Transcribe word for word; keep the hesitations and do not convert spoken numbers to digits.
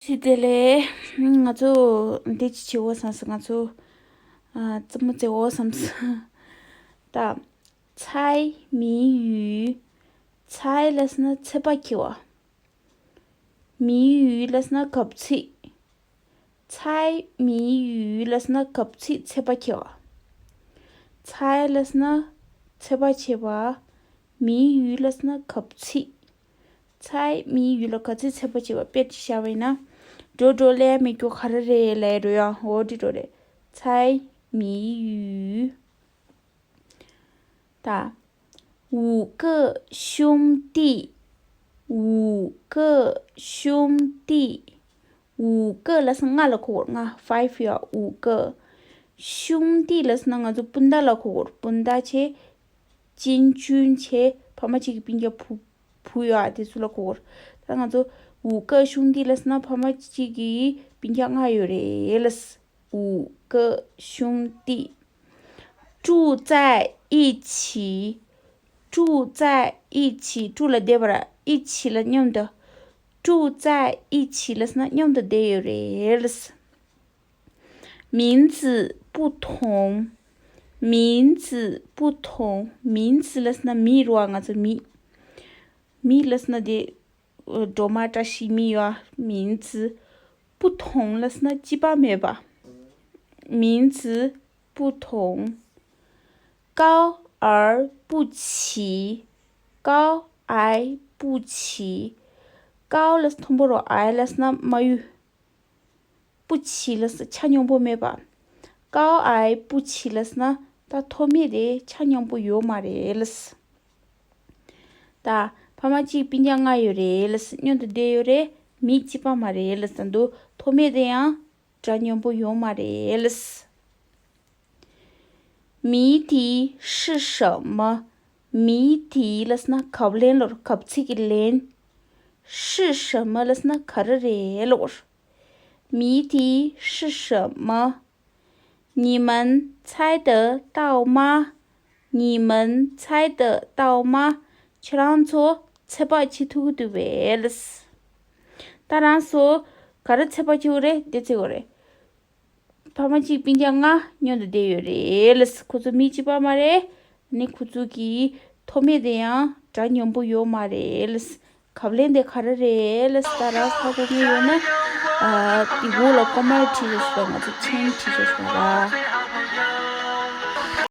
ཞི་བདེ་ལེགས། ང་ཚོ་འདི་ཅི་བྱེད་འོ་བསམ་སོང་། ང་ཚོ་ཨ་རྩེད་མོ་རྩེ་འོ་བསམ་སོང་། ད། 猜谜语། 猜 ལབ་ན་ཚོད་དཔག་བྱེད་པ། 谜语 ལབ་ན་གབ་ཚིག 猜谜语 ལབ་ན་གབ་ཚིག་ཚོད་དཔག་བྱེད་པ། 猜 ལབ་ན་ཚོད་དཔག་བྱེད་པ། 谜语 ལབ་ན་གབ་ཚིག 猜谜语 ལ་གབ་ཚིག་ཚོད་དཔག་བྱེད་པ་དཔེ་ཅིག་བཞག་པ་ཡིན་ན། འགྲོ་འགྲོ་ལས་མི་སྐྱོ་ག་རེ་རེད་ལས་འགྲོ་ཡ་འོ་འདི་འགྲོ་རེད། 猜谜语། 答：五个兄弟，五个兄弟，五个 ལབ་ན་ལྔ་ལ་གོ་དགོས། ལྔ། five ཡ། 五个། 兄弟 ལབ་ན་ང་ཚོ་སྤུན་ཟླ་ལ་གོ་དགོས། སྤུན་ཟླ་བྱས། 亲眷 བྱས། ཕ་མ་གཅིག་གི་སྤུན་ཀྱག་བུ་བུ་ཡོད་ཨ་དེ་ཚོ་ལ་གོ་དགོས། ད་ང་ཚོ་五个兄弟 ལབ་ན་ཕ་མ་གཅིག་གི་སྤུན་ཀྱག་ལྔ་ཡོད་རེད་ལབ། 五个兄弟。 住在一起，住在一起，住 ལ་བསྡད་པ་ར། 一起 ལ་མཉམ་དུ། 住在一起 ལབ་ན་མཉམ་དུ་བསྡད་ཡོད་རེད་ལབ། 名字不同，名字不同，名字 ལབ་ན་མིང་རེད་པ། ང་ཚོ་མིང་། མིང་ལབ་ན་དེ། སྒྲོལ་མ་བཀྲ་ཤིས་མིང་ཡོད། 名字不同 ལབ་ན་གཅིག་པ་མེད་པ། 名字不同。高而不起，高而不起。 高 ལབ་ན་མཐོན་པོ་རེད། 矮 ལབ་ན་དམའ་ཡུལ། 不起 ལབ་ན་ཆ་སྙོམས་པོ་མེད་པ། 高矮不起 ལབ་ན་ད་མཐོ་དམན་དེ་ཆ་སྙོམས་པོ་ཡོད་མ་རེད་ལབ། ད་ཕ་མ་གཅིག་སྤུན་ཀྱག་ལྔ་ཡོད་རེད་ལབ། མཉམ་དུ་བསྡད་ཡོད་རེད། མིང་གཅིག་པ་མ་རེད་ལབ། ད་དུང་མཐོ་དམན་དེ་ཡང་འདྲ་མཉམ་པོ་ཡོད་མ་རེད་ལབ། 谜底是什么？谜底 ལབ་ན་གབ་ལན་ལབ། གབ་ཚིག་གི་ལན། 是什么 ལབ་ན་ག་རེ་རེད་ལབ། 谜底是什么？你们猜得到吗？你们猜得到吗？ ཁྱེད་རང་ཚོ་ཚོད་དཔག་བྱེད་ཐུབ་ཀྱི་འདུག་པས་ལབ། ད་རང་ཚོ་ག་རེ་ཚོད་དཔག་བྱེད་དགོས་རེད། དེ་བྱེད་དགོས་རེད། ཕ་མ་གཅིག་སྤུན་ཀྱག་ལྔ་མཉམ་དུ་བསྡད་ཡོད་རེད་ལབ། ཁོ་ཚོ་མིང་གཅིག་པ་མ་རེད། ནི་ཁོ་ཚོ་གི་མཐོ་དམན་དེ་ཡང་འདྲ་མཉམ་པོ་ཡོད་མ་རེད་ལབ། གབ་ལན་དེ་ག་རེ་རེད་ལབ། ད་རང་ཧ་གོ་མཁན་ཡོད་ན། ཨ། དེ་འོག་ལ་ཀོ་མེན་ཊི་བྲིས་རོགས་ཞུ་དང་། ང་ཚོ་མཆན་བྲིས་རོགས་ཞུ་དང་།